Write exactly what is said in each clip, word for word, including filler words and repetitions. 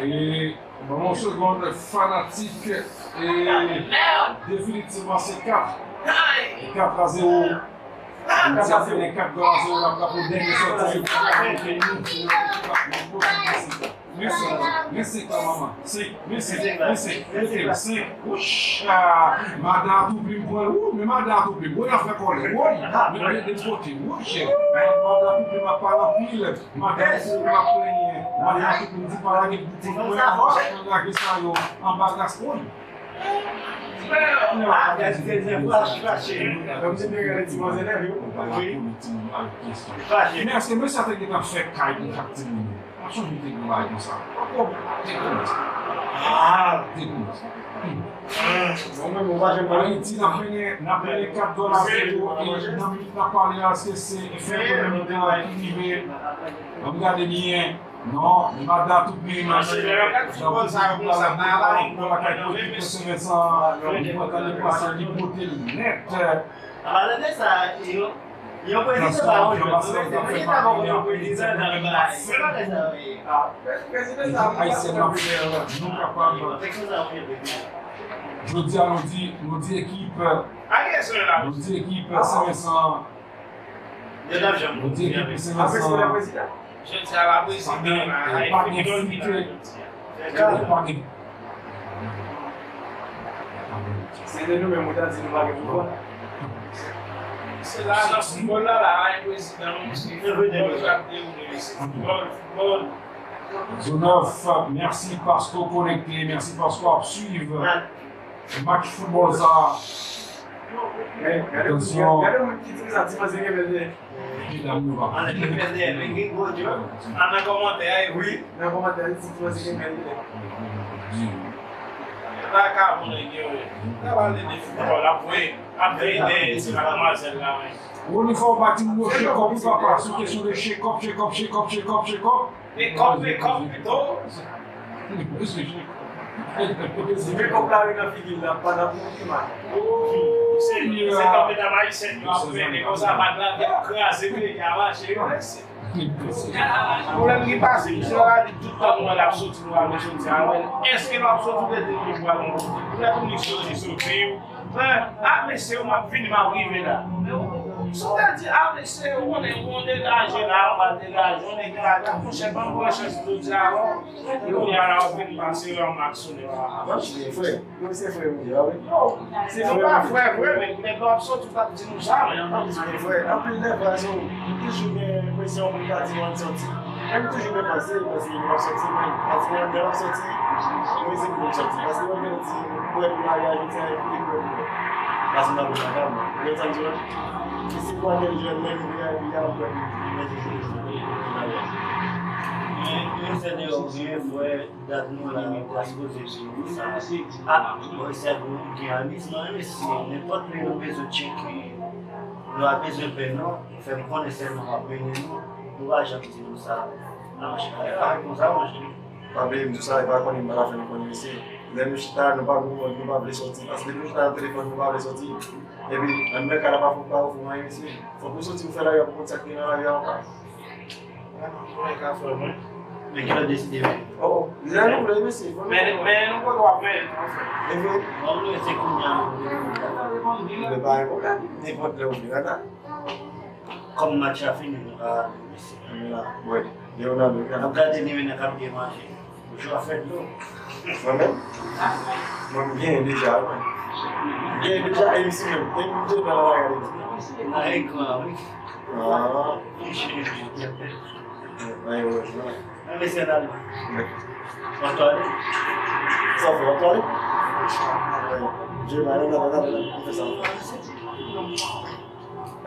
E, ban m yon segonn, fanatik e definitivman se kat. E kat a zewo. N ap fè kat gòl a zewo, n ap raple dènye sòti se pou Ayiti. Men senk, men senk la, manman. Senk, men senk, men senk, men senk, senk. Wouch! Madan a tou plim pran l. Wou, men madan a tou plim. Woy, afè kòlè. Woy, men de kote. Wouch! Madan a tou plim ap pale anpil. Madan a tou plim ap plenyen. Madan a tou plim di pa lage boutik mwen. Anba gras. Woy. Men èske mesye a te gentan fè kay pou chak timoun? M ap sonje te gen bagay konsa. Te konsa. Te konsa. Ayiti, n ap mennen, n ap mennen kat gòl a zewo, e nan minit n ap pale a, èske se fè premye mitan ki rive? Ann gade byen. Non, li pa dat ou pli mal. Nan foutbòl sa yo konsa, pa la, pou lakay pou ekip Sen Vensan, li pran tan li pase, li pote l nèt. Avan de sa, yo, yo prezidan pa yon jwè, se prezidan pa yon prezidan nan bagay. Se pa de sa, wi. Prezidan sa, nou kapab. Jodi a, nou di, nou di ekip, nou di ekip Sen Vensan, Yo t ap janm. Yo di ki Sen Vensan. Jodi a, pa prezidan la, e pa gen fite. E pa gen. Se de nou menm, ou ta di nou pa gen pouvwa. Se la, nan foutbòl la, la, e prezidan, se foutbòl k ap dewoule, se foutbòl, foutbòl. Zonèf, mèsi paske w konekte, mèsi paske w ap swiv. Match foutbòl sa. Gade moun ki di sa, ti manzè gen bèl nèt. Medam yo pa. Ann gen bèl nèt, men gen gwo djòb. Ann nan kòmantè a, wi. Nan kòmantè a, ti manzè gen bèl nèt. Pa ka moun gen, wi. Sa va ale de foutbòl, ap voye, ap voye dèyè ti madmwazèl la, wi. Rony fò w ba timoun yo chekòp, wi papa, sou kesyon de chekòp, chekòp, chekòp, chekòp, chekòp. Pekòp, pekòp pito. Pekòp la ri nan figi l la, pa nan pou ki mal. Se, se kanpe dam ayisyen yo ap mennen konsa, pa nan, y ap kraze peyi a, mache, yo resi. Pwoblèm ki pase, misye la di tout tan nou wè l ap soti, nou wè l soti a wè l. Èske l ap soti, ou te di nou pral yon kote? Ou lè pou misye soti, soti. Frè, a mesye, m ap vini, m ap rive la. Si w te di, a mesye, ou konnen, ou degaje la, ou pa degaje, ou degaje la, monchè, ban m pran chans pou di a, kounye a la, ou vin pase yon mak sou nèg la. Monchè, frè, nou se frè nou ye a, wi. Si nou pa frè vre, men nèg la ap soti, ou t ap di nou sa, men. Monchè, frè, anpil nèg la, so, m toujou gen enpresyon pou m ta di nou ann soti. Men m toujou gen panse, paske nou ap soti, men, paske lè n ap soti, nou isi pou nou soti. Paske mwen gen ti prè pou maryaj, ou ti ay fini prè pou mwen. Paske m ap vin lakay mwen. Ou konn sa m di w la? Isi pou atèl jèn, menm V I P a, ou prè pou mwen, men se jodi, jodi, jodi, jodi. Men, men se de yo vre, frè, dat nou la, nou pa sipoze di nou sa. A, bon, se pou gen amis, non, men si nenpòt lè nou bezwen tcheke, nou pa bezwen pè, non. Fè m konnen sèlman w ap mennen nou, nou pa janm di nou sa. Nan mache pa, e pa konsa, monchè. Pa bliye m di w sa, e pa konnen m pa ta fè nou konnen mesye. Lè nou chita, nou pa gwo kont, nou pa vle soti. Paske depi nou chita nan telefòn, nou pa vle soti. Epi, anndan kay la pa fè, pa ofri w anyen, mesye. Fòk ou soti pou fè lari a pou konn sa k gen nan lari a ankò. Mwen ka fè mwen. Men kilè w deside vini? Oh, lè nou vle, mesye. Men, men nou kote w ap mennen nou, frè? E vre? Bon, nou rete kounye a. Men pa gen pwoblèm. Nenpòt lè ou vle, gata. Kòm match la fini, nou ka ale, mesye. Ann la, wè. Leonardo, gade. N ap gade li mennen k ap gen manje. Jou a fèt tou. Mwen menm? Mwen, m genyen deja, wi. M genyen deja, e isi menm. E m te nan la gade. Nan ekran, wi. Ah. Nan ekran, wi. Men mesye, n ale. W ap twale? Sa w fè, w ap twale? Wi. Je, m ale, m ale, m ale, m fè sa.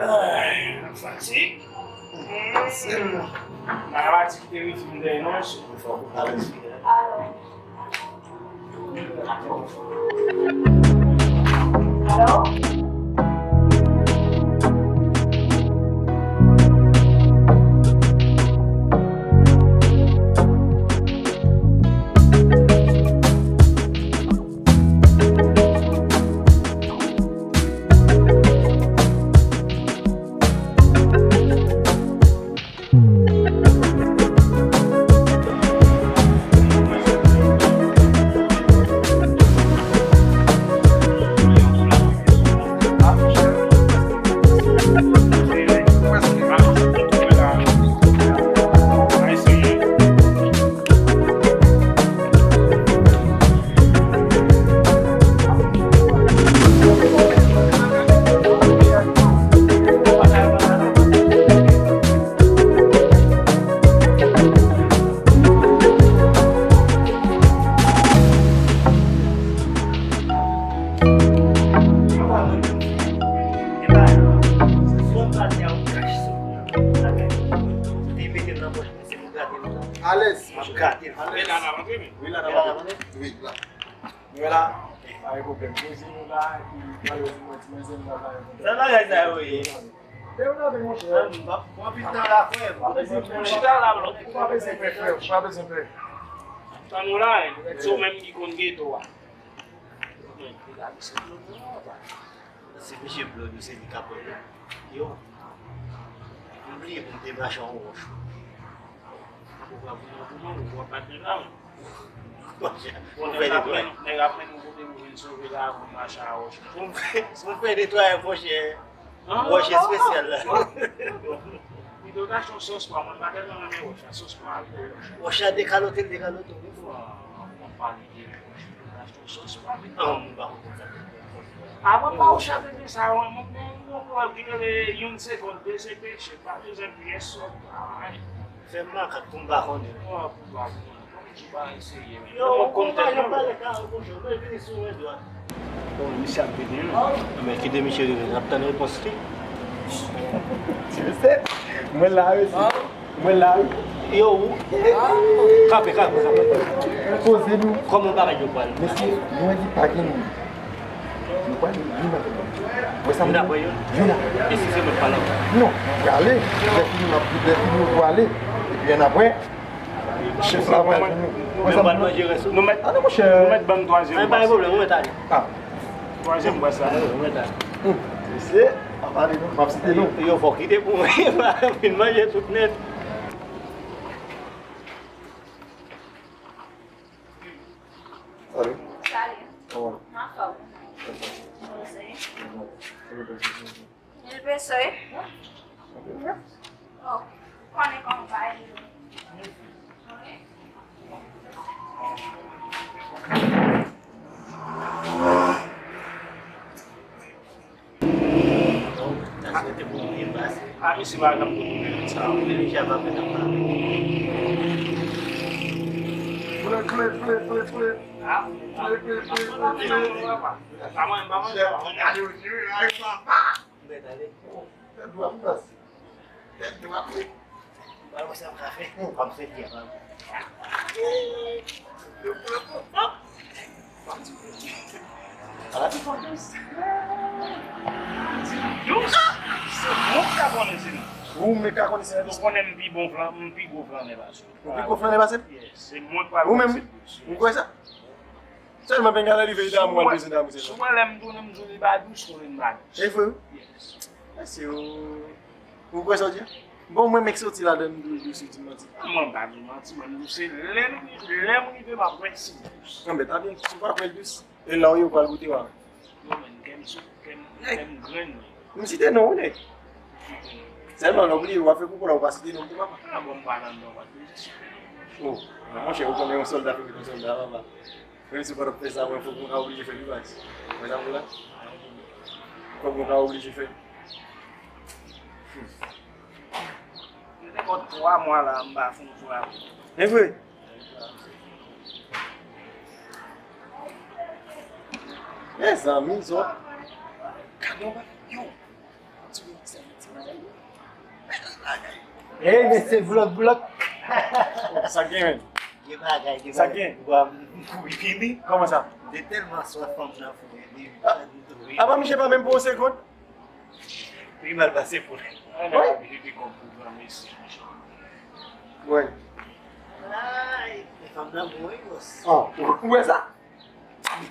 Ay, fatig. Mayomatik te rive m dèyè non, se pou fò pou pale. Alo? Alèz. M ap gate l. Alèz. Wi, la, la, la. Wi, la. Nou la, pa gen pwoblèm. Poze nou la, epi pale w sou mwen, ti manzè, nou va pale. Sa bagay sa yo ye? Lè w nan men, monchè. Pran pil tan la, frè. Pa bezwen pè. Chita la, bro. Ou pa bezwen pè, frè. Ou pa bezwen pè. Tan nou la, se ou menm ki konn geto a. Se misye Blòd yo, se li k ap wè yo. Yo, m bliye pou m te mache yon wòch. Ou pa vin pou mwen, ou pa t nan la. Monchè, pou fè netwayaj. Nèg ap mennen kote pou vin sove la, pou mache a wòch. Pou m fè, pou m fè netwayaj, monchè. Wòch espesyal la. Pito w ta achte yon sòs pwa, mwen pa tèlman renmen wòch la, sòs pwa avèk wòch. Wòch la dekalote, l dekalote, wi, frè. Mwen pale de wòch, pito w ta achte yon sòs pwa, wi. Ah, mwen pa konn sa. Ah, mwen pa wòch avèk sa, mwen, mwen, mwen, mwen, mwen, ki rele youn segonn, de segonn, pa bezwen pyès sòs pwa, wi. Fè m makak pou m pa konnen. Bon, misye ap vini, wi. Men kite misye rive, n ap tann repons li. Mwen la, wi. Mwen la, wi. Yo, ou? Kanpe, kanpe, kanpe. Poze nou. Kòman bagay yo pral? Mesye, nou wè di pa gen moun. Nou pral youn apre lòt. Wè sa m di? Youn apre lòt. E si se mwen k pa la? Non, nou prale. Lè fini, n ap, lè fini, nou prale. Epi annapre, chèf la pral pou nou. Wè sa m di? Nou mèt, ah non, monchè. Nou mèt ban m twazyèm. Pa gen pwoblèm, nou mèt ale. Ah. Twazyèm bwa sa. Ou mèt ale. Mesye, pa pale non, m ap site non. Yo, fò kite pou mwen. Vin manje tout nèt. Salut. Salut. Comment? Anfòm. Poze. Mil peso, wi. Oh, konnen kòman bagay yo. A, misye pa janm konn moun sa. Kle, kle, kle, kle, kle. A, kle, kle, kle, kle, kle. Pa manje, pa manje. Tèt dwat, baz. Tèt dwat, wi. Ba mwen sa m ka fè. Hmm, kòm se byen, ba mwen. Ala ti fò dous. Dous? Se mwen k ka konnen se nou. Ou menm ka konnen se nou. Ou konnen m pi bon flan, m pi gwo flannè pase w. Ou pi gwo flannè pase m? Yes, se mwen k pral konnen se dous. Ou menm? Ou kwè sa? Sèlman bengala rive li damou al bezwen damou sèlman. Si w wè lè m tounen m di w li pa dous, konnen m pa dous. E vre wi. Yes. Mèsi o. Ou kwè sa w di a? Bon, mwen menm k soti ladan m di w dous, ou di m manti. Mwen pa di w manti, mwen di w se lè m, lè m rive m ap wè si dous. Anben, ta byen, si w pa kwè l dous, e la w ye w pral goute w a. Non, men kè m sou, kè m, kè m grenn wi. M site non w nèg. Sèlman lè w bliye w ap fè koukou la, ou pa site non m tou papa. A bon, m pa nan non, pa bezwen site non. O, monchè, ou konnen yon sòlda fè yon sòlda papa. Menm si w pa t ap fè sa, mwen fòk mwen ka oblije fè li baz. Mwen sa pou la. Fòk mwen ka oblije fè. M te kont twa mwa la, m pa fè yon twa. E vre? Mezanmi, zòt. Gade yon bagay, yo. Ti mesye, ti mesye. Bèl bagay. Ey, mesye, vlòg, vlòg. Sa gen, men? Gen bagay, gen bagay. Sa gen? Ou pa kouri fini? Kòman sa? M te tèlman swaf fanm nan fou, men li pa vin touye. Apa misye pa menm pou yon segonn? Pi mal pase pou li. Wi. Li te konn pou gran mesye, mesye. Wi. Ay, men fanm nan bon, wi, bòs. Ah, ou wè sa?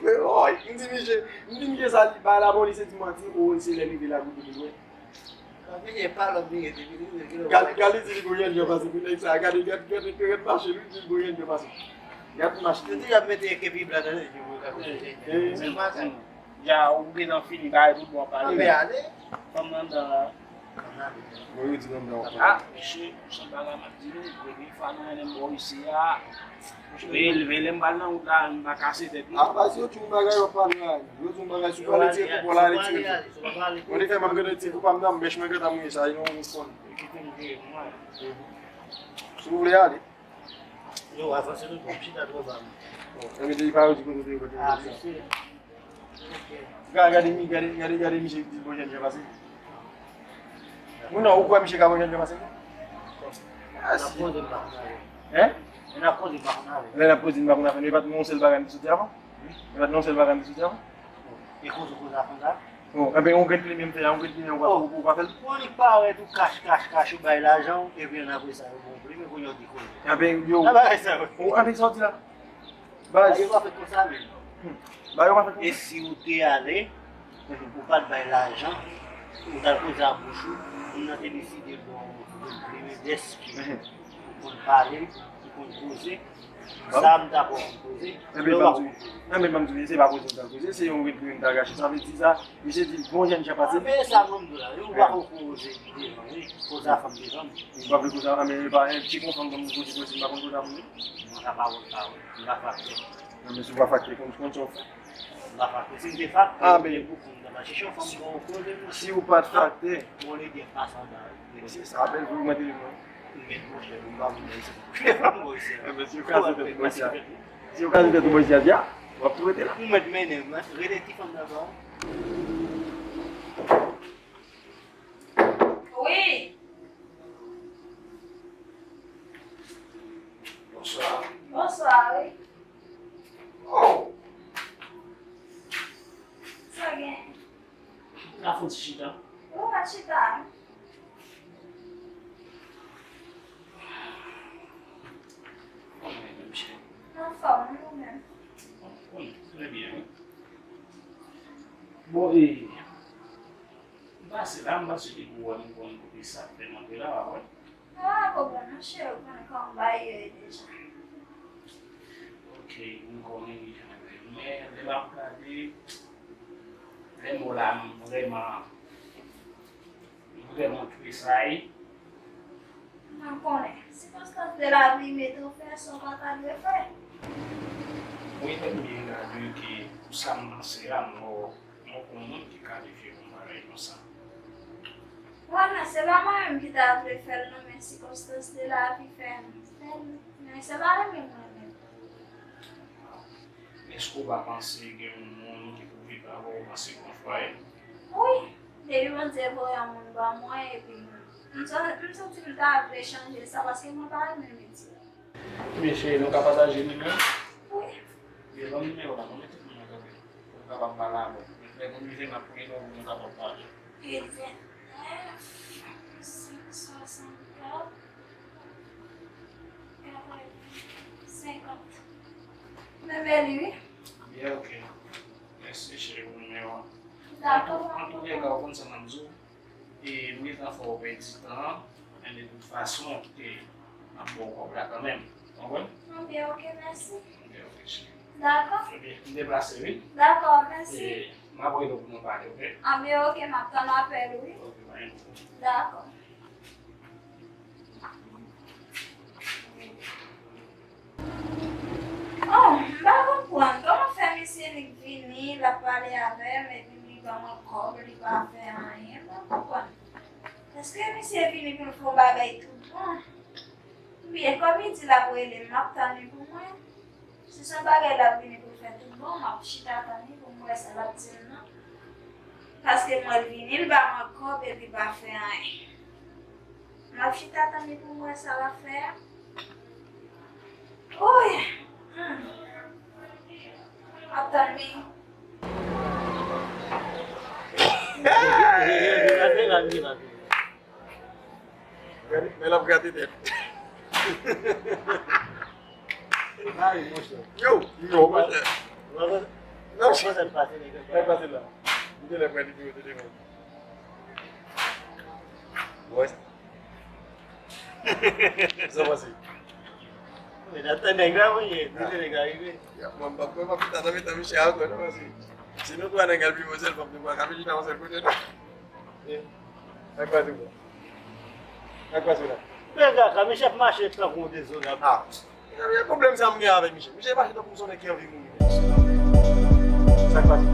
Woy, m di misye, m di misye sa, li bay lapolis, li di manti, o, se lè li rive la pou li wè. Misye pa lòt li rete, li di, li di, gad, gad, li di li gon yèndyè pase pou nèg sa, gade, gad, gad, gad mache, li di li gon yèndyè pase. Gad mache. Yo di y ap mete kepi blan nan li pou yo ka konn. Eh, eh. Se pa sa. Ya, ou gen nan fini, bagay tout bon, pale. Anben ale. Fanm nan anndan la. Mwen yo di nan blan. Ah, mesye, se bagay m ap di nou, premye fwa nou mennen m bò isi a. Veye, veye lè m pral nan wout la, m pa kase tèt non. Ah, baz, yo di yon bagay, w ap pale la. Yo di yon bagay, si w pale ti pou pale ti. Mwen te fè m ap gade ti pou pa m nan, mèch mwen gentan mouye sa, e non ou konn. Kite m veye mwen. Si w vle ale. Yo, avanse nou, bon, chita twò ba m. Bon, enben, depi pa yo di kote w te kote w. Ah, mesye. Ok. Gade, gade, gade, gade, gade misye ki di bon jan l pase. Moun nan, ou kwè misye ka bon jan l pase? Ah, N ap koze, m pa konn avè l. Hein? N ap koze, m pa konn avè l. Lè n ap koze, m pa konn avè l. Men pa t gen yon sèl bagay m te soti avan? Men pa t gen yon sèl bagay m te soti avan? E koze, koze a konn sa? Bon, enben, yon grenn plimen m fè a, yon grenn plimen ou pa, ou, ou pa fè l? Bon, li parèt ou kach, kach, kach, ou bay lajan w, epi apre sa, yo bon plimen, kounye a w di koze. Enben, yo. Sa bagay sa, wi. Ou, enben, sa w di la? Baz. Yo pa fèt konsa menm. Hmm. Baz yo pa fèt konsa. E si ou te ale, ou pa t bay lajan, ou t al koze ak bouch ou, moun nan te deside ba w yon plimen dèske ou konn pale, ou konn koze. Sa m ta ba w konn koze. Enben, ban m di w, enben, ban m di w, se pa koze m t al koze, se yon grenn plimen m t al rache. Sa vle di sa, misye di l bon jèn jan pase. Enben, sa ban m di w la, ou pa ko koze devan, wi. Koze a fanm devan m. Ou pa vle koze a, enben, e pa, e, ti konfòm ban m koze, koze, m pa konn koze a moun. Mwen ka pawòl pa, wi. M pa fache. Non, men si w pa fache, konn, konn sa w fè. M pa fache. Si m te fache, ah, men, pou m ta chèche yon fanm pou koze, mwen. Si w pa t fache. Mwen, lè gen pas anba, wi. Se sa, apèl pou mwen telefòn. Ou mèt monchè, ou pa vin nan isi. Telefòn mwen isi. Enben, si w kraze tèt mwen isi a. Si w kraze tèt mwen isi a, w ap tou rete la. Ou mèt mennen m, rete ti fanm nan ba w. Wi. Bonswa. Bonswa, wi. Oh! Sa gen? Ou ka fè yon ti chita? Ou ka chita? Kòman w ye, cheri? Anfòm, wi, ou menm? Bon, trè byen, wi. Bon, e, m pase la, m pase depi w wè m konn kote sa fè m antre la, w a wè. Ah, bon, bon, monchè, ou konnen kòman bagay yo ye deja. Ok, m konnen li jan l ye. Men, lè m ap gade, lè m wè la, m vrèman, m vrèman tristay. Mwen konnen, sikonstans de lavi mete w fè sa w pa ta dwe fè. Wi, lè m byen gade ke pou sa m panse a, m wè Mwen konn moun ki kalifye pou yon bagay konsa. Wè, men se pa mwen menm ki ta vle fè l non, men sikonstans de lavi fè m fè l, men se pa renmen mwen menm. Èske w pa panse gen yon moun ki pou viv avè w nan segonn fwa yo? Wi, depi Bondye voye yon moun ban mwen, epi m san-, m santi m ta vle chanje sa, paske mwen pa renmen metye. Ebyen, cheri, nou ka pataje nimewo? Wi. Ebyen, ban m nimewo la, ban m tout moun nan kanpe. Pou nou kapab pale avè w. Lè nou rive, n ap rele w pou nou kapab pale. Ebyen, nèf, senk, swasannkat, katreven, senkant. Men bèl, wi. Byen, ok. Mèsi, cheri, pou nimewo a. Dakò. An tou, an tou lè ka, ou konn sa m ap di w. E m gentan fè w pèdi tan an, men de tout fason, e, m ap ba w kòb la kanmenm. Konprann? Anben, ok, mèsi. Anben, ok, cheri. Dakò. Ebyen, m deplase, wi. Dakò, mèsi. E m ap rele w pou nou pale, ok? Anben, ok, m ap tann apèl ou, wi. Ok, pa gen pwoblèm. Dakò. Oh, m pa konprann. Kòman fè misye li k vini, l ap pale avè m, epi li ban mwen kòb, li pa fè anyen? M pa konprann. Èske misye vini pou l fè yon bagay tout bon? Oubyen, kòm li di l ap rele m, m ap tann li pou mwen? Si se yon bagay l ap vini pou l fè tout bon, m ap chita tann li pou m wè sa l ap di m nan. Paske m wè l vini, l ba mwen kòb, epi l pa fè anyen. M ap chita tann li pou m wè sa l ap fè a. Woy! Hmm. M ap tann li. Men l ap grate tèt. Yo, yo, monchè. Non, monchè. Sa k pase la? M te lè pran nimewo telefòn. Wè. Sa w panse? Men nan tan nèg la, wi, di se nèg la rive. Ya, mwen, m p ap, mwen p ap chita nan mitan misye ankò, non, paske si nou twa nèg al pi wo sèl, fòk nou pran kafe chita yon sèl kote, non? Sa k pase, bro? Sa k pase la? Men kaka, misye ap mache tankou yon dezonab. Ah. E pwoblèm sa m gen avèk misye. Misye mache tankou yon nèg ki anvi mouri. Sa k pase?